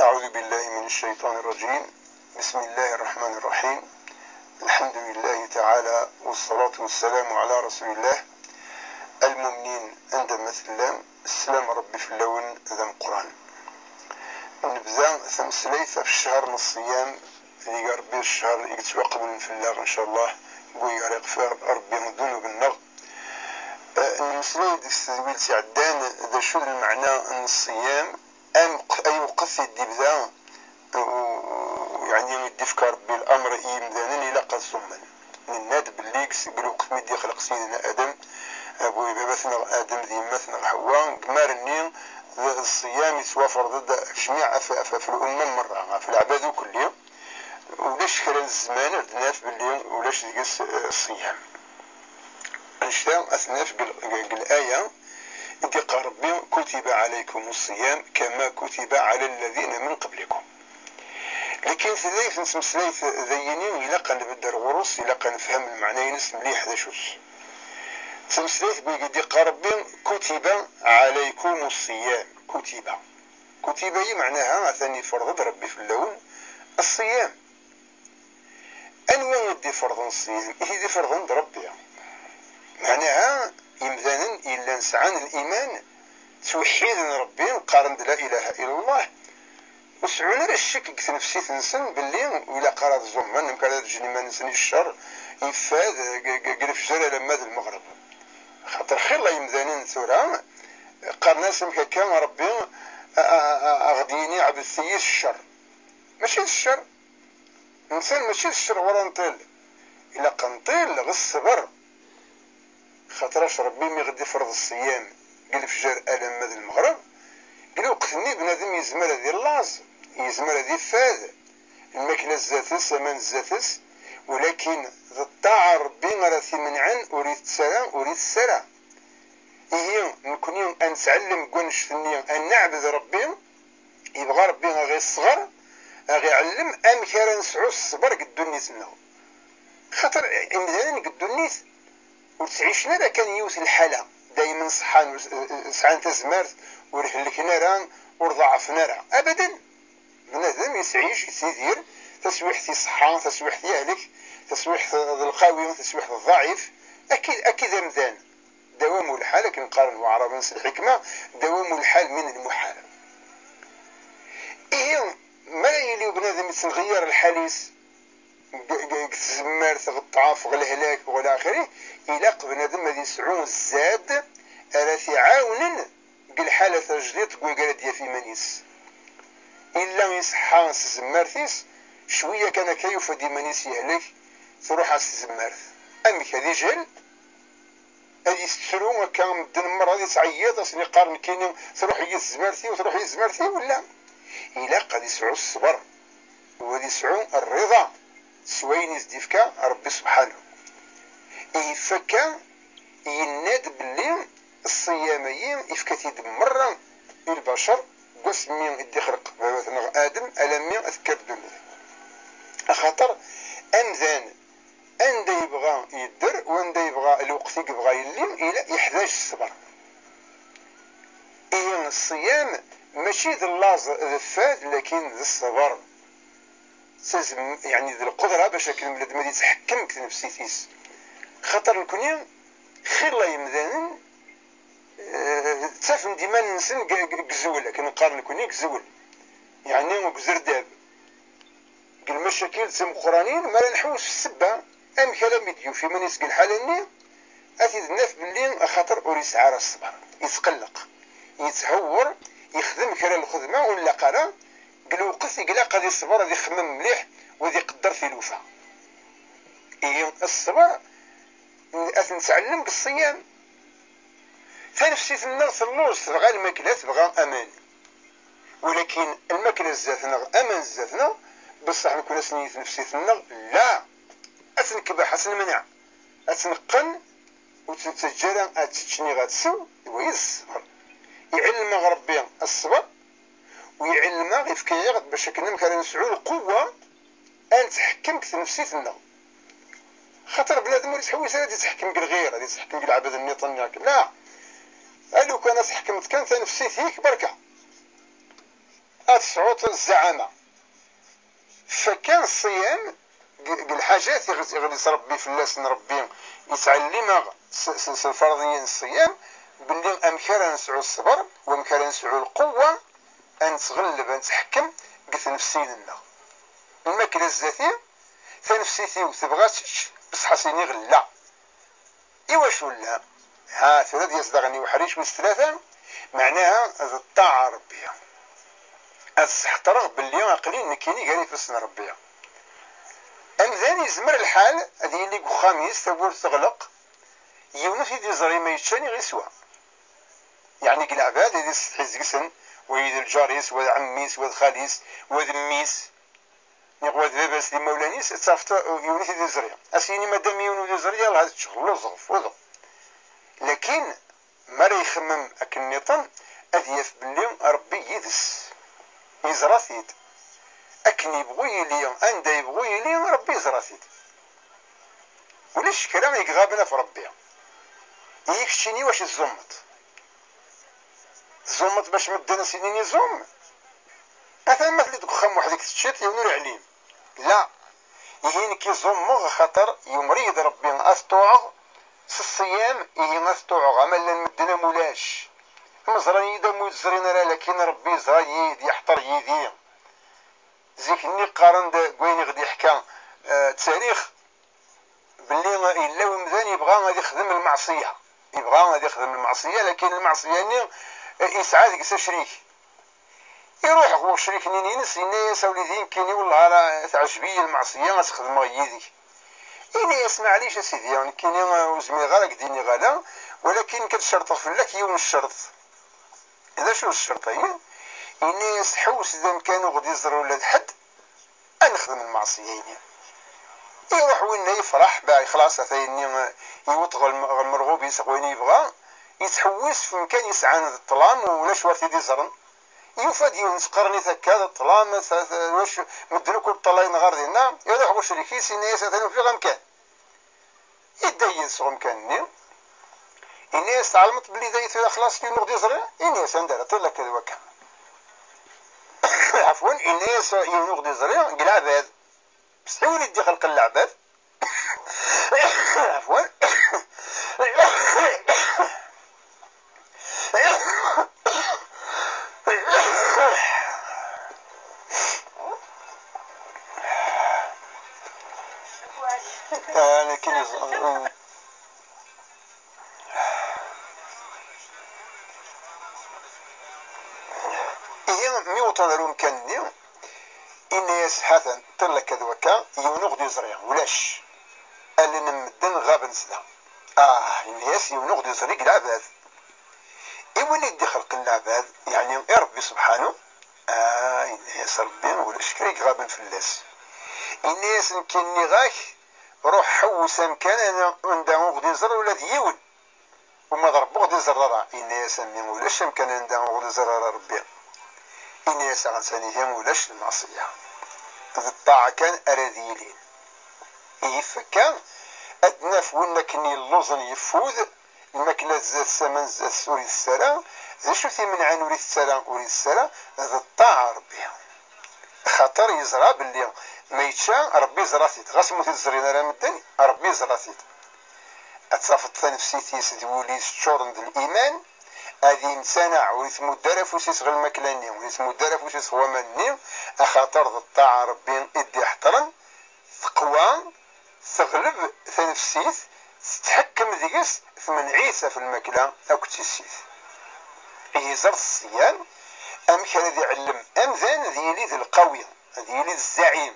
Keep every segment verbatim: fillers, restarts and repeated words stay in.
أعوذ بالله من الشيطان الرجيم. بسم الله الرحمن الرحيم. الحمد لله تعالى والصلاة والسلام على رسول الله. المؤمنين عندما تلام السلام ربي في اللون ذا مقران. نبدا تمسليت في الشهر من الصيام اللي ربي الشهر اللي يتوقبون في الله إن شاء الله. ويغرق في ربي ذنوب النغ. المسلم ديك التدويل تعدان ذا شو المعنى من الصيام؟ أم ق-، أي وقت يدي بدا؟ و-، يعني يدي في ربي الأمر يمدانا إلا قد صمنا. نناد باللي قس-، قلو قسم يدي خلق سيدنا آدم، أبو باباتنا آدم ذي ماتنا حواء، قمارني الصيام يتوافر ضد جميع أف-، أف-، في الأمة مرة، في العباد كلهم. ولاش كرا الزمان ردنا في باللي ولاش ديك الصيام. نشتا أثناء في قل-، قل-، الآية، إنت قال ربي: "كتب عليكم الصيام كما كتب على الذين من قبلكم". لكن ثلاث نتمسليت ذيني، إلا قد نبدا الغروس، إلا قد نفهم المعنى ينس مليح ذا شوش. تمسليت بيقول دي قال ربي: "كتب عليكم الصيام". كتب. كتب هي معناها ثاني فرض ربي في اللون الصيام. أنوي يدي فرض الصيام؟ إيه دي فرض عند ربي. معناها يمدانن إلا نسعان الإيمان، توحيد ربي، نقارن لا إله إلا الله، وسعون الشك في نفسيت نسن باللي ولا قرا الظلم، أنهم كانوا تجني ما نسن الشر يفاد ق-، ق-، قرف جرى لما ذا المغرب. خاطر خير الله يمدانن ثورة، قال ناس هكا ربي، أ-، أ-، أ-، أغديني عبد السيس الشر. ماشي الشر. الإنسان ماشي الشر ورا نطيل. إلا قنطيل غير الصبر. خاطرش ربي مي غادي يفرض الصيام قال الفجر ألم مد المغرب، قال وقت ني بنادم يزمر هذه اللاز، يزمر هذه فاد، الماكلة زاتس، أمان زاتس، ولكن الطاعة ربي راه تمنعن وريت السرا، وريت السرا. إيه، نكوني أن نتعلم قنشتني أن نعبد ربي، يبغى ربي غير الصغر، غير يعلم أمك راه نسعو الصبر قد الدنيا تنغ. خاطر إمدان قد الدنيا وتعيش لنا كان يوث الحالة، دايمًا صحان وس-، سعان تزمارت ورهلكنا راه ورضعفنا راه. أبدًا. بنادم يسعيش يسيدير، تسويح في الصحة، تسويح في أهلك، تسويح في القوي، تسويح في الضعيف. أكيد، أكيد أمدان. دوام الحال، كنقارن وعربا الحكمة، دوام الحال من المحال. إيه، ما يلي بنادم يتغير الحاليس، ق-، ق-، تزمر، تغطى، في الهلاك، وإلى آخره، إلا بنادم ما يسعو الزاد، راه يعاونن، قال حالة تجديد، تقول قال ديا في منيس. إلا يصحى تزمرتيس، شوية كان كيف دي منيس يهلك، تروح على تزمرت. أمك هذه جهل، هذه تسرو هكا مدن مرة، هذه تعيط، أصلي قارن كيني، تروح هي تزمرتي وتروح هي تزمرتي، ولا؟ إلا قد يسعو الصبر، وهذه يسعو الرضا، سوين يزدفكا ربي سبحانه. إفكا يناد باللي الصيام يفكتي مرة البشر، قسمي يدي خلق باباتنا آدم، ألمي أذكر الدنيا. خاطر أمذان، أندا يبغى يدر، وأندا يبغى الوقت يبغى يلي، إلا يحتاج الصبر. إيه، الصيام ماشي ذ اللاز ذ الفاد، لكن ذ الصبر. تزم-، يعني، ذ القدرة باش هكا البنادم هذا يتحكم في نفسيتيس. خاطر نكوني خير الله يمدانن، آه، تافن ديما نسن ق-، ق-، قزول، كي نقارن نكوني قزول. يعني، وقزرداب. المشاكل تمقرانين، ما لا نحوس في السبة. أم كلام يديو في من يسقي الحالة ني، أتي الناس باللي خاطر أوريس عارف الصبر. يتقلق، يتهور، يخدم كرا الخدمة ولا قرا، قلوقث يقلق، هذه الصبر، هذه يخمم مليح، وهذه يقدر في الوفا. إيه الصبر، أتنتعلم بالصيام. فنفسيتنا تلوز، تبغى الماكلة، تبغى أمان. ولكن الماكلة زاتنا، أمان زاتنا، بصح نكون سنيت نفسيتنا، لا. أتنكبح، أتنمنع، أتنقن، وتتجرى، أتتشني غاتسو، ويز الصبر. يعلم ربي الصبر، ويعلم غير في كيغد باش كنا مكان نسعو القوة، أن تحكمك في نفسيتنا. خاطر بنادم وليت حويس غادي تحكم بالغير، غادي تحكم بالعبد النيطن ياك. لا. لو كان تحكمت كان نفسيتيك بركة. tesɛuḍ zzeɛma. Fakkan ṣṣiyam deg, deg lḥaǧat i ɣ-, i ɣ-, iɣlis Ṛebbi fell-asen, Ṛebbi yettɛellim-aɣ s, s, s lferḍiyya n ṣṣiyam, belli amek ara nesɛu ṣṣber, wamek ara nesɛu lqewwa, ad nettɣelleb, ad netḥekkem deg tnefsin-nneɣ. Lmakla zdat-i, tanefsit-iw tebɣa ad tečč, bṣeḥ ad s-iniɣ la. Iwacu la? Ha, tura ad yas daɣen i uḥric wis tlata, meɛnaha d ṭṭaɛa n Ṛebbi. Ad sseḥṭreɣ belli aql-i nekkini gar ifassen n Ṛebbi. Amdan yezmer lḥal ad yili deg uxxam-is, tawwurt teɣleq, yiwen ur t-id-iẓri ma yečča neɣ yeswa. Yeɛni deg leɛbad ad isetḥi deg-sen, wa d lǧar-is, wa d ɛemmi-s, wa d xali-s, wa d mmi-s. Niɣ wa d baba-s d imawlan-is, ad tafeḍ yiwen ur t-id-iẓri. Ad s-yini madam yiwen ur t-iẓri, yallah ad ččeɣ, lluẓeɣ, fudeɣ. Lakin mi ara yexmem akken nniḍen, ad yaf belli Ṛebbi yid-s. Yeẓra-t-id. Akken yebɣu yili, anda yebɣu yili, Ṛebbi yeẓra-t-id. Ulac kra i iɣaben ɣef Ṛebbi. Ihi keččini wacu tẓummeḍ? Tẓummeḍ bac medden ad s-inin iẓum? Atan ma telliḍ deg uxxam weḥd-k teččiḍ, yiwen ur iɛlim. La. Ihi nekk iẓummeɣ axaṭer yumer-iyi-d Ṛebbi ad t-ṭuɛeɣ s ṣṣyam, ihi ad t-ṭuɛeɣ ama llan medden am ulac. Ma ẓran-iyi-d am ur ẓrin ara, lakin Ṛebbi yeẓra-yi-d, yeḥḍer yid-i. Zik-nni qqaren-d deg wayen i ɣ-d-yeḥka, eh, ttarix, belli yella wemdan yebɣa ad ixdem lmeɛṣiyya. Yebɣa ad ixdem lmeɛṣiyya, lakin lmeɛṣiyya-nni, eh, yesɛa deg-s acrik. Iruḥ ɣer ucrik-nni-ines, yenna-yas: "A wlidi, nekkini wellah ara teɛjeb-iyi lmeɛṣiyya, ad tt-xedmeɣ yid-k." Yenna-yas: "Maɛlic a sidi, nekkini, eh, ur zmireɣ ara ad k-d-iniɣ ala, walakin nekk ad cerṭeɣ fell-ak yiwen n ccerṭ." "D acu d ccerṭ-agi?" Yenna-yas: "Ḥewwes d amkan ur ɣ-d-iẓri ula d ḥedd, ad nexdem lmeɛṣiyya-agi." Iruḥ winna yefreḥ, ba, xlaṣ, ata-yenni, eh, yewweḍ ɣer lm-, ɣer lmerɣub-is, ɣer wayen yebɣa, yettḥewwis f umkan yesɛan d ṭṭlam, ulac ur t-id-iẓren. Yufa-d yiwen n tqernit akka d ṭṭlam, ta-, ta-, wac-, medden akk ur ṭṭalayen ɣer dinna, iruḥ ɣer ucrik-is, yenna-yas: "Atan ufiɣ amkan." Yedda yid-s ɣer umkan-nni, yenna-yas: "Tɛelmeḍ belli dayi tura xlaṣ yiwen ur ɣ-d-iẓri?" Yenna-yas: "Anda ara ṭṭil akka d wakka?" Ɛefwen, yenna-yas: "Yiwen ur ɣ-d-iẓri deg leɛbad." Bes ḥiwel i d-ixelqen leɛbad. Ɛefwen. Ah, nekkini ẓ-, mm. Ihi, mi wwḍen ɣer umkan-nni, yenna-yas: "Hatan, ṭṭil akka d wakka, yiwen ur ɣ-d-iẓri, ulac. Allen n medden ɣaben sda." Ah, yenna-yas: "Yiwen ur ɣ-d-iẓri deg leɛbad." I win i d-ixelqen leɛbad, yeɛni i Ṛebbi subḥanu, ah, yenna-yas Ṛebbi ulac kra i iɣaben fell-as. Yenna-yas: "Nekki nniɣ-ak, ruḥ ḥewwes amkan anda ur ɣ-d-iẓri ula d yiwen. Uma d Ṛebbi ur ɣ-d-iẓerr ara." Yenna-yas: "A mmi, ulac amkan anda ur ɣ-d-iẓerr ara Ṛebbi." Yenna-yas: "Aɣensan ihi ulac lmeɛṣiyya. D ṭṭaɛa kan ara d-yilin." Ihi f akka, ad naf win akken yelluẓen yeffud, lmakla zdat-s, aman zdat-s ur itess ara, d acu t-imenɛen ur itett ara, ur itess ara, d ṭṭaɛa n Ṛebbi. Axaṭer yeẓra belli ma yečča, Ṛebbi yeẓra-t-id, ɣas ma ur t-id-ẓrin ara medden, Ṛebbi yeẓra-t-id. Ad tafeḍ tanefsit-is d wul-is ččuren d liman, ad yemtanaɛ, ur itmudd ara afus-is ɣer lmakla-nni, ur itmudd ara afus-is ɣer waman-nni, axaṭer d ṭṭaɛa n Ṛebbi i d-iḥeṭṭren, teqwa, teɣleb tanefsit, tettḥekkem deg-s, tmenɛ-it ɣef lmakla akked tissit. Ihi ẓer ṣṣyam, amek ara d-iɛellem amdan ad yili d lqawi, ad yili d zzaɛim.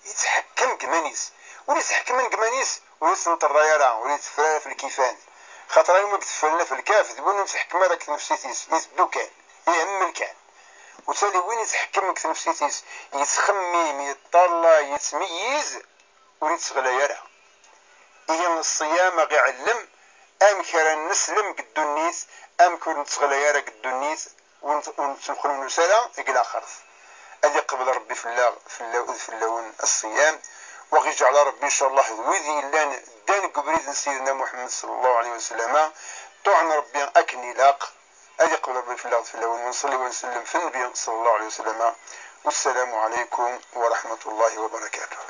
Yettḥekkem deg iman-is. Win yettḥekmen deg iman-is, ur yettenṭerray ara, ur yetteffer ara ɣef lkifan. Xaṭer ayen umi yeteffren ɣef lkaf, d win ur yettḥekkem ara deg tnefsit-is, iteddu kan, ihemmel kan. Ur ttali win yettḥekmen deg tnefsit-is, yettxemmim, yeṭṭalay, yettmeyyiz, ur yettɣlay ara. Ihi ṣṣyam a ɣ-iɛellem amek ara neslem deg ddunit, amek ur nettɣlay ara deg ddunit, ur nt-, ur nettemxnunus ara deg laxert. Ad iqbel Ṛebbi fell-aɣ, fell-aw-, fell-awen ṣṣyam, wa ɣ-iǧɛel Ṛebbi, ncallah, d wid yellan ddan deg ubrid n Sidna Muḥemmed, ṣalla Llahu ɛalayhi wa sallam, ṭuɛen Ṛebbi akken ilaq, ad iqbel Ṛebbi fell-aɣ d fell-awen, wa nṣelli wa nsellem f Nnbi ṣella Llahu ɛalayhi wa sallam. Wassalamu ɛalaykum wa raḥmatu Llahi wa barakatuh.